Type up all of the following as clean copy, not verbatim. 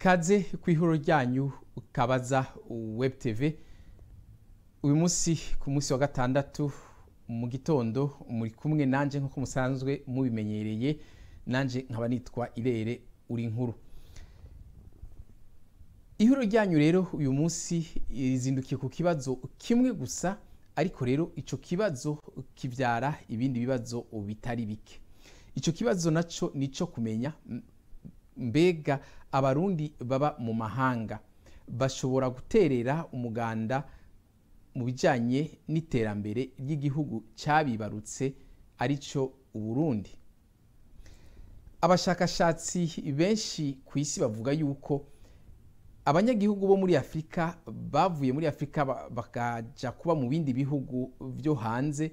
Kaze kw'ihuriro ryanyu Kabaza Web TV. Uyu munsi ku munsi wa gatandatu mu gitondo muri kumwe nanje nk'uko musanzwe mubimenyereye, nanje nkaba nitwa Irere uri nkuru. Ihuriro ryanyu rero uyu munsi rizindukiye ku kibazo kimwe gusa, ariko rero ico kibazo kivyara ibindi bibazo bitari bike. Ico kibazo naco nico kumenya mbega Abarundi baba mu mahanga bashobora guterera umuganda mu bijanye n'iterambere ry'igihugu cabibarutse, arico Uburundi. Abashakashatsi benshi ku isi bavuga yuko abanyagihugu bo muri Afrika bavuye muri Afrika bakaja kuba mu bindi bihugu vyo hanze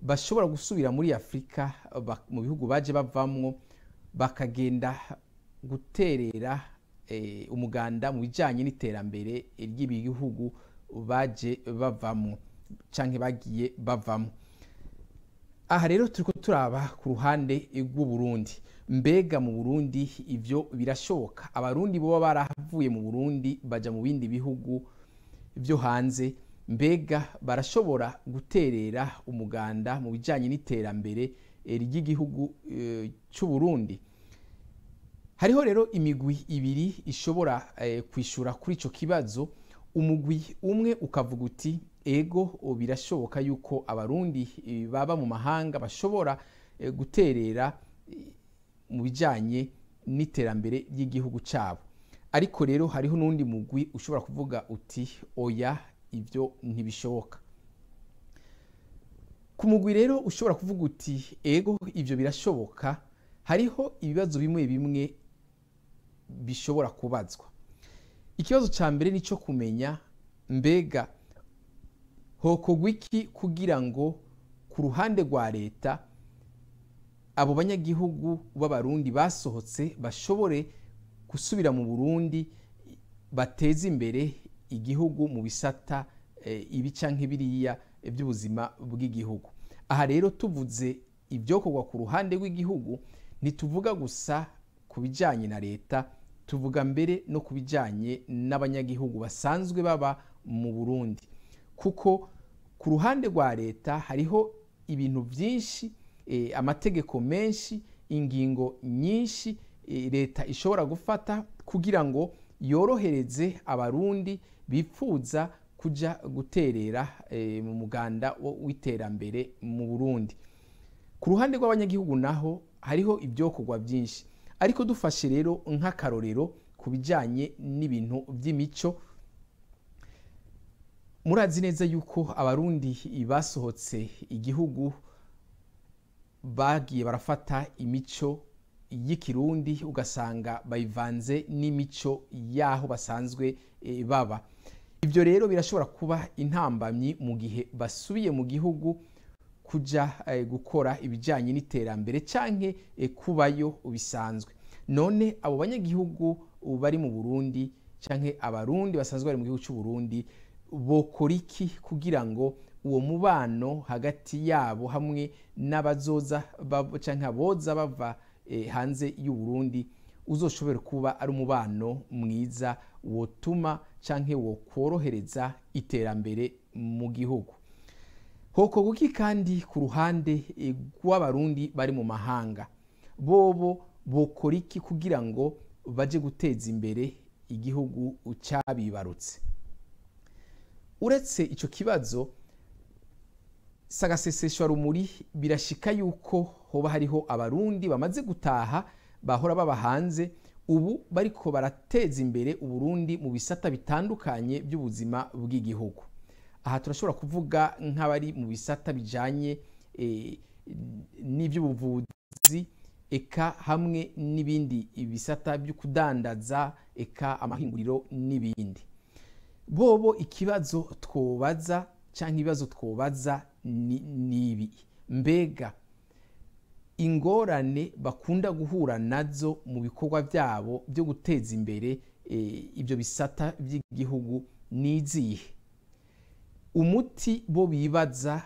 bashobora gusubira muri Afrika mu bihugu baje bavamwo, bakagenda guterera umuganda mu bijanye n'iterambere ry'ibihugu baje bavamwo canke bagiye bavamwo. Aha rero turiko turaba ku ruhande rw'Uburundi. Mbega mu Burundi ivyo birashoboka? Abarundi boba baravuye mu Burundi baja mu bindi bihugu vyo hanze, mbega barashobora guterera umuganda mu bijanye n'iterambere ry'igihugu c'Uburundi? Hariho rero imigwi ibiri ishobora kwishura kuri ico kibazo. Umugwi umwe ukavuga uti ego, birashoboka yuko Abarundi baba mu mahanga bashobora guterera mu bijanye n'iterambere ry'igihugu cabo. Ariko rero hariho n'undi mugwi ushobora kuvuga uti oya, ivyo ntibishoboka. Ku mugwi rero ushobora kuvuga uti ego, ivyo birashoboka, hariho ibibazo bimwe bimwe bishobora kubazwa. Ikibazo ca mbere nico kumenya mbega hokorwa iki kugira ngo ku ruhande rwa leta abo banyagihugu b'Abarundi basohotse bashobore gusubira mu Burundi, bateze imbere igihugu mu bisata ibi canke biriya by'ubuzima bw'igihugu. Aha rero tuvuze ivyokorwa ku ruhande rw'igihugu, ntituvuga gusa ku bijanye na leta, tuvuga mbere no ku bijanye n'abanyagihugu basanzwe baba mu Burundi. Kuko ku ruhande rwa leta hariho ibintu vyinshi, amategeko menshi, ingingo nyinshi leta ishobora gufata kugira ngo yorohereze Abarundi bipfuza kuja guterera mu muganda w'iterambere mu Burundi. Ku ruhande rw'abanyagihugu naho hariho ivyokorwa vyinshi, ariko dufashe rero nk'akarorero ku bijanye n'ibintu vy'imico. Murazi neza yuko Abarundi basohotse igihugu bagiye barafata imico y'ikirundi, ugasanga bayivanze n'imico y'aho basanzwe baba. Ivyo rero birashobora kuba intambamyi mu gihe basubiye mu gihugu kuja gukora ibijanye n'iterambere canke kubayo bisanzwe. None abo banyagihugu bari mu Burundi canke Abarundi basanzwe bari mu gihugu c'u Burundi bokora iki kugira ngo uwo mubano hagati yabo hamwe n'abazoza canke aboza bava hanze y'u Burundi uzoshobore kuba ari umubano mwiza wotuma canke wokorohereza iterambere mu gihugu? Hokorwa iki kandi ku ruhande rw'Abarundi bari mu mahanga? Bobo bokora iki kugira ngo baje guteza imbere igihugu cabibarutse? Uretse ico kibazo, sagaseseshwa rumuri birashika yuko hoba hariho Abarundi bamaze gutaha bahora baba hanze, ubu bariko barateza imbere Uburundi mu bisata bitandukanye by'ubuzima bw'igihugu. Aha turashobora kuvuga nk'abari mu bisata bijanye n'ivy'ubuvuzi, eka hamwe n'ibindi bisata byo kudandaza, eka amahinguriro n'ibindi. Bobo ikibazo twobaza canke ibibazo twobaza ni ibi: mbega ingorane bakunda guhura nazo mu bikorwa byabo byo guteza imbere ibyo bisata by'igihugu nizihe? Umuti bo bibaza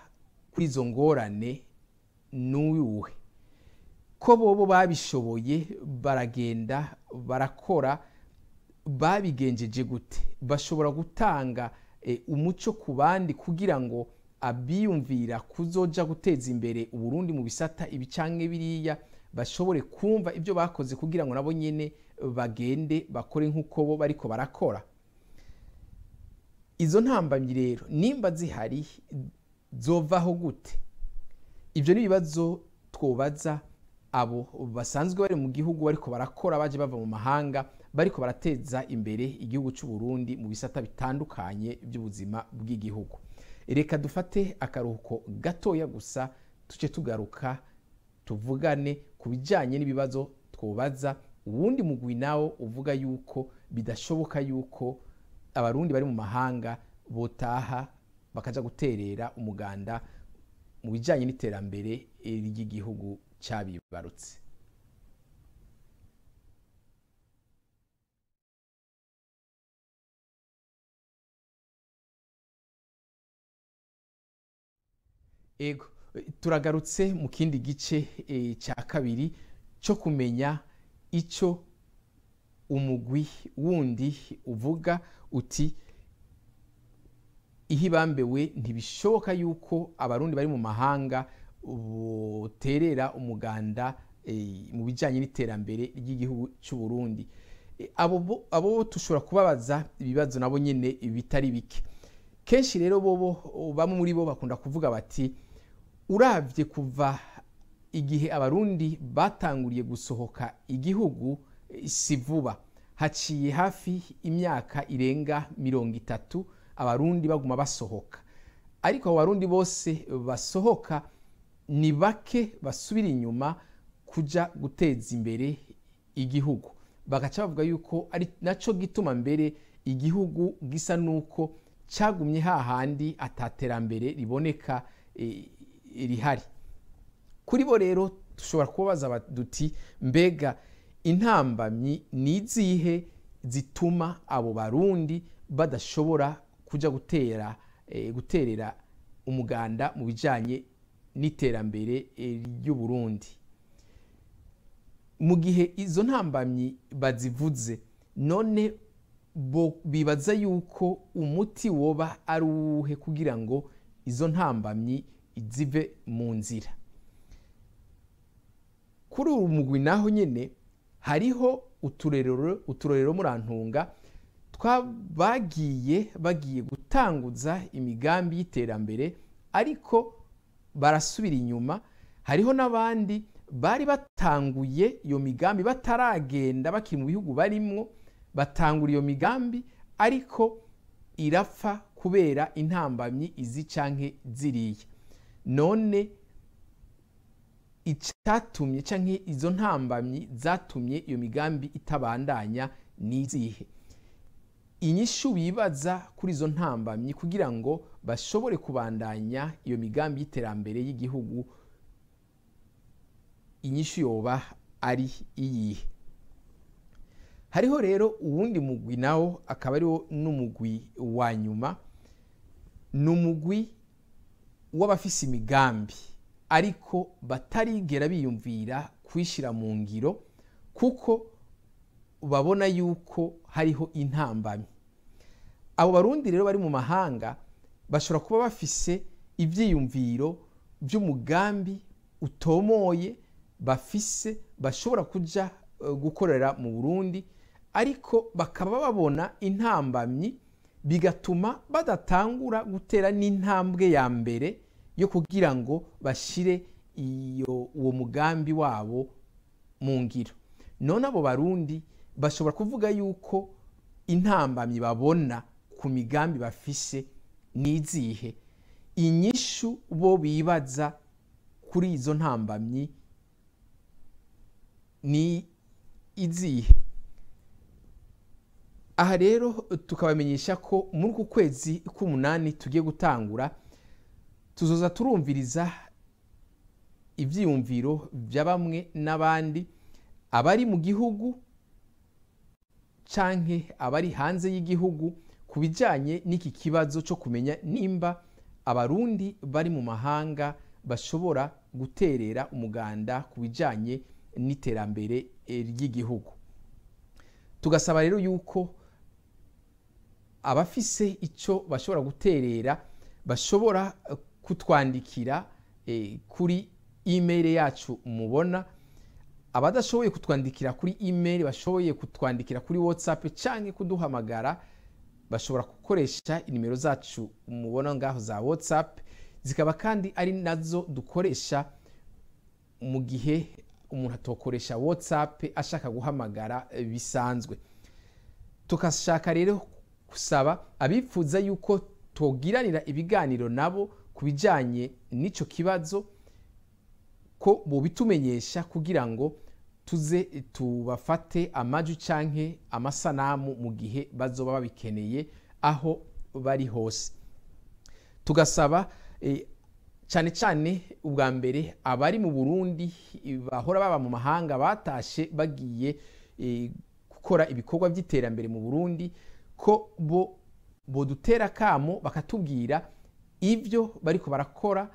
kuri izo ngorane n'uyuhe? Ko bobo babishoboye baragenda barakora. Babigenjeje gute? Bashobora gutanga umuco ku bandi kugira ngo abiyumvira kuzoja guteza imbere Uburundi mu bisata ibi canke biriya bashobore kumva ibyo bakoze kugira ngo nabo nyene bagende bakore nk'uko bo bariko barakora. Izo ntambamyi rero nimba zihari zovaho gute? Ibyo ni ibibazo twobaza abo basanzwe bari mu gihugu bariko barakora, baje bava mu mahanga, bariko barateza imbere igihugu cy'u Burundi mu bisata bitandukanye by'ubuzima bw'igihugu. Reka dufate akaruhuko gatoya gusa, tuce tugaruka tuvugane ku bijyanye n'ibibazo twobaza uwundi mugwi nawo uvuga yuko bidashoboka yuko Abarundi bari mu mahanga botaha bakaja guterera umuganda mu bijyanye n'iterambere ry'igihugu cyabibarutse. Ego, turagarutse mu kindi gice cya kabiri cyo kumenya icyo umugwi wundi uvuga uti ihibambewe ntibishoboka yuko Abarundi bari mu mahanga boterera umuganda mu bijyanye n'iterambere ry'igihugu cy'u Burundi. Abo tushobora kubabaza ibibazo nabo nyine bitari bike. Kenshi rero bobo bamwe muri bo bakunda kuvuga bati uravye kuva igihe Abarundi batanguriye gusohoka igihugu si vuba, haciye hafi imyaka irenga 30 Abarundi baguma basohoka, ariko abo Barundi bose basohoka ni bake basubira inyuma kuja guteza imbere igihugu. Bagaca bavuga yuko ari naco gituma mbere igihugu gisa nuko cagumye hahandi ataterambere riboneka rihari. Kuri bo rero tushobora kubabaza duti mbega intambamyi ni izihe zituma abo Barundi badashobora kuja guterera umuganda mu bijanye n'iterambere ry'u Burundi? Mu gihe izo ntambamyi bazivuze, none bo bibaza yuko umuti woba ari uwuhe kugira ngo izo ntambamyi zive mu nzira? Kuri uyu mugwi naho nyene hariho uturerero murantunga twabagiye bagiye gutanguza imigambi y'iterambere ariko barasubira inyuma. Hariho n'abandi bari batanguye iyo migambi bataragenda, bakiri mu bihugu barimwo batangura iyo migambi ariko irapfa kubera intambamyi izi canke ziriya. None icatumye canke izo ntambamyi zatumye iyo migambi itabandanya ni izihe? Inyishu bibaza kuri izo ntambamyi kugira ngo bashobore kubandanya iyo migambi y'iterambere y'igihugu, inyishu yoba ari iyihe? Hariho rero uwundi mugwi nawo akaba ariwo n'umugwi wa nyuma, n'umugwi w'abafise imigambi ariko batarigera biyumvira kwishira mu ngiro kuko babona yuko hariho intambamyi. Abo Barundi rero bari mu mahanga bashobora kuba bafise ivyiyumviro by'umugambi utomoye bafise bashobora kuja gukorera mu Burundi, ariko bakaba babona intambamyi bigatuma badatangura gutera n'intambwe ya mbere yo kugira ngo bashire uwo mugambi wabo mu ngiro. None abo Barundi bashobora kuvuga yuko intambamyi babona ku migambi bafise nizihe? Inyishu bo bibaza kuri izo ntambamyi ni izihe? Aha rero tukabamenyesha ko muri uku kwezi k'umunani tugiye gutangura tuzoza turumviriza ivyiyumviro bya bamwe n'abandi, abari mu gihugu canke abari hanze y'igihugu, ku bijanye n'iki kibazo cyo kumenya nimba Abarundi bari mu mahanga bashobora guterera umuganda ku bijanye n'iterambere ry'igihugu. Tugasaba rero yuko abafise icyo bashobora guterera bashobora kutwandikira kuri email yacu mubona. Abadashoboye kutwandikira kuri email bashoboye kutwandikira kuri WhatsApp canke kuduhamagara, bashobora gukoresha inimero zacu mubona ngaho za WhatsApp, zikaba kandi ari nazo dukoresha mu gihe umuntu atokoresha WhatsApp ashaka guhamagara bisanzwe. Tukashaka rero gusaba abifuza yuko togiranira ibiganiro nabo ku bijanye n'ico kibazo ko bobitumenyesha kugira ngo tuze tubafate amajwi canke amasanamu mu gihe bazoba babikeneye aho bari hose. Tugasaba cyane cyane ubwa mbere abari mu Burundi bahora baba mu mahanga batashe bagiye gukora ibikorwa by'iterambere mu Burundi, ko bo bodutera kamo bakatubwira ibyo bariko barakora,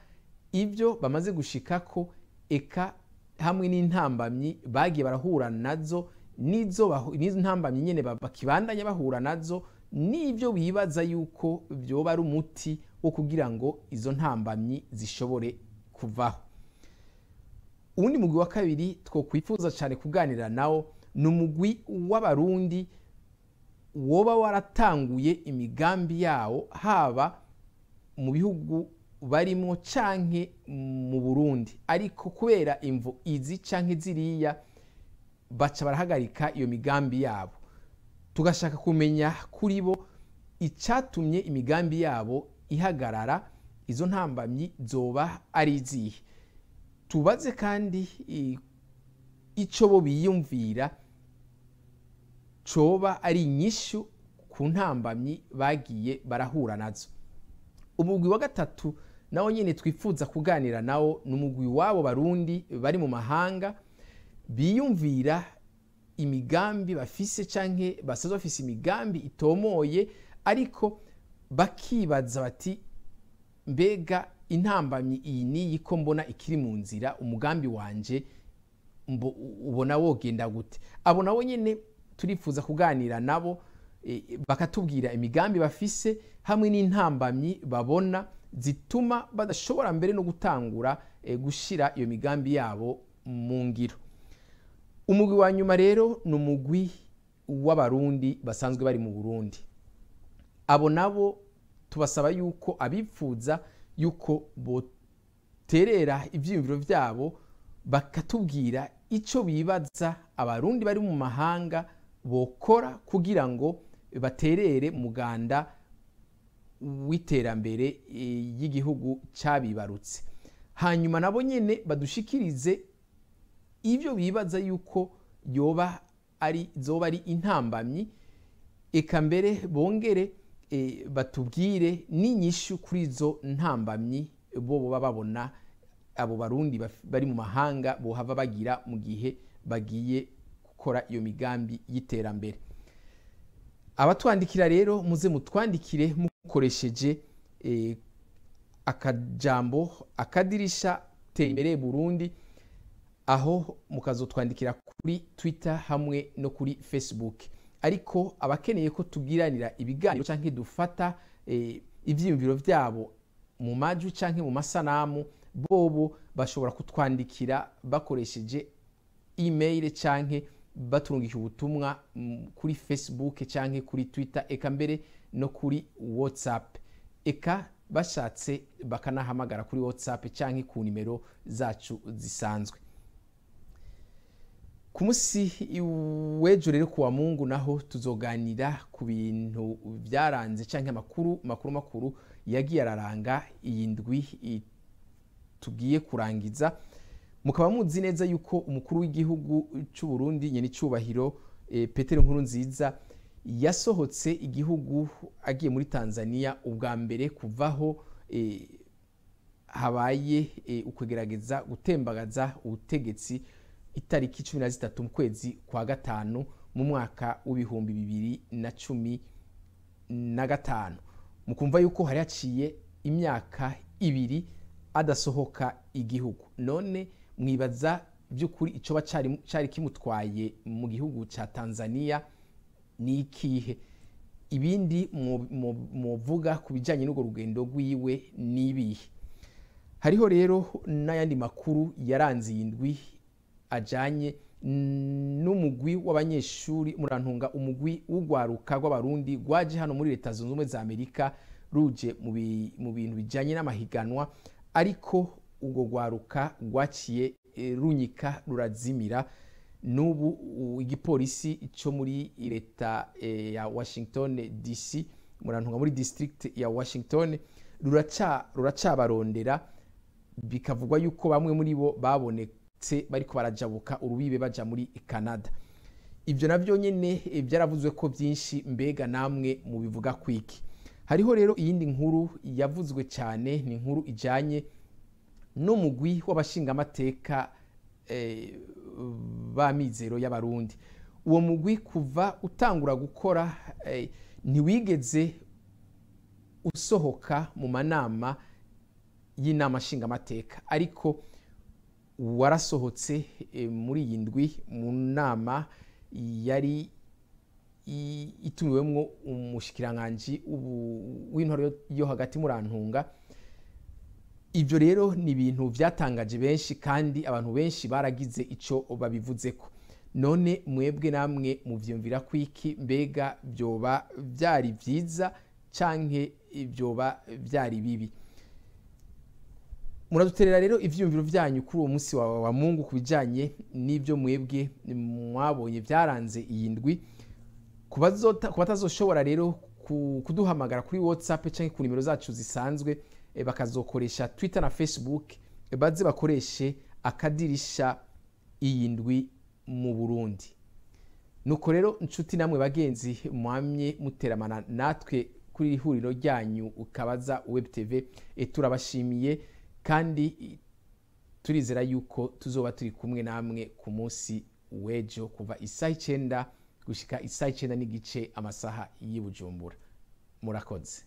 ibyo bamaze gushikako, eka hamwe n'intambamyi bagiye barahura nazo, n'izo ntambamyi nyene bakibandanya bahura nazo, n'ibyo bibaza yuko byoba ari umuti wo kugira ngo izo ntambamyi zishobore kuvaho. Uwundi mugwi wa kabiri twokwifuza cyane kuganira nawo ni umugwi w'Abarundi woba waratanguye imigambi yawo haba mu bihugu barimo canke mu Burundi, ariko kubera imvo izi canke ziriya baca barahagarika iyo migambi yabo. Tugashaka kumenya kuri bo icatumye imigambi yabo ihagarara, izo ntambamyi zoba ari izihe. Tubaze kandi ico bo biyumvira coba ari inyishu ku ntambamyi bagiye barahura nazo. Umugwi wa gatatu nawo nyene twifuza kuganira nawo ni umugwi wabo Barundi bari mu mahanga biyumvira imigambi bafise canke basanzwe bafise imigambi itomoye, ariko bakibaza bati mbega intambamyi iyi niyi ko mbona ikiri mu nzira, umugambi wanje ubona wogenda gute? Abo nabo nyene turifuza kuganira nabo bakatubwira imigambi bafise hamwe n'intambamyi babona zituma badashobora mbere no gutangura gushira iyo migambi yabo mu ngiro. Umugwi wa nyuma rero ni umugwi w'Abarundi basanzwe bari mu Burundi. Abo nabo tubasaba yuko abifuza yuko boterera ivyiyumviro vyabo bakatubwira ico bibaza Abarundi bari mu mahanga bokora kugira ngo baterere muganda w'iterambere y'igihugu cabibarutse. Hanyuma nabo nyene badushikirize ivyo bibaza yuko yoba ari zoba ari intambamyi, eka mbere bongere batubwire n'inyishu kuri izo ntambamyi bo boba babona abo Barundi bari mu mahanga bohava bagira mu gihe bagiye gukora iyo migambi y'iterambere. Abatwandikira rero muze mutwandikire mukoresheje akajambo akadirisha Terimbere Burundi, aho mukazotwandikira kuri Twitter hamwe no kuri Facebook. Ariko abakeneye ko tugiranira ibiganiro canke dufata ivyiyumviro vyabo mu majwi canke mu masanamu, bobo bashobora kutwandikira bakoresheje email canke baturungika ubutumwa kuri Facebook canke kuri Twitter, eka mbere no kuri WhatsApp. Eka bashatse bakanahamagara kuri WhatsApp canke ku nimero zacu zisanzwe. Ku musi w'ejo rero kuwa Mungu naho tuzoganira ku bintu byaranze canke amakuru makuru makuru yagiye araranga iyi ndwi tugiye kurangiza. Mukaba muzi neza yuko umukuru w'igihugu c'u Burundi nyene icubahiro Petero Nkurunziza yasohotse igihugu agiye muri Tanzania ubwa mbere kuvaho habaye ukugerageza gutembagaza ubutegetsi itariki 13 mu kwezi kwa gatanu mu mwaka w'ibihumbi 2015. Mukumva yuko hari haciye imyaka 2 adasohoka igihugu. None mwibaza by'ukuri ico cari kimutwaye mu gihugu ca Tanzania Ni ikihe ibindi muvuga ku bijyanye n'urwo rugendo rwiwe? Ni ibihe? Hariho rero n'ayandi makuru yaranze iyi ndwi ajyanye n'umugwi w'abanyeshuri, murantunga, umugwi w'urwaruka rw'Abarundi rwaje hano muri Leta Zunze Ubumwe za Amerika ruje mu bintu bijyanye n'amahiganwa, ariko urwo rwaruka rwaciye runyika rurazimira. N'ubu igipolisi cyo muri leta ya Washington DC, murantunga, muri district ya Washington, ruracabarondera. Bikavugwa yuko bamwe muri bo babonetse bariko barajabuka urubibe baja muri Canada. Ibyo navyo nyene byaravuzwe ko byinshi. Mbega namwe mubivuga kwiki? Hariho rero iyindi nkuru yavuzwe cyane, ni inkuru ijanye n'umugwi w'abashingamateka b'Amizero y'Abarundi. Uwo mugwi kuva utangura gukora ntiwigeze usohoka mu manama y'Inama Nshingamateka, ariko warasohotse muri iyi ndwi mu nama yari itumiwemwo umushikiranganji w'intwaro yo hagati, murantunga. Ibyo rero ni ibintu byatangaje benshi, kandi abantu benshi baragize ico babivuzeko. None mwebwe namwe muvyumvira kwiki? Mbega byoba byari byiza canke byoba byari bibi? Muraduterera rero ivyiyumviro vyanyu kuri uwo munsi wa Mungu ku bijanye n'ibyo mwebwe mwabonye byaranze iyi ndwi. Ku batazoshobora rero kuduhamagara kuri WhatsApp canke ku nimero zacu zisanzwe, bakazokoresha Twitter na Facebook, baze bakoreshe #iyindwiMuBurundi. Nuko rero, nshuti namwe bagenzi mwamye muteramana natwe kuri iri huriro ryanyu Ukabaza Web TV, turabashimiye kandi turizera yuko tuzoba turi kumwe namwe ku munsi w'ejo kuva isaha 9 gushika isaha 9:30 amasaha y'i Bujumbura. Murakoze.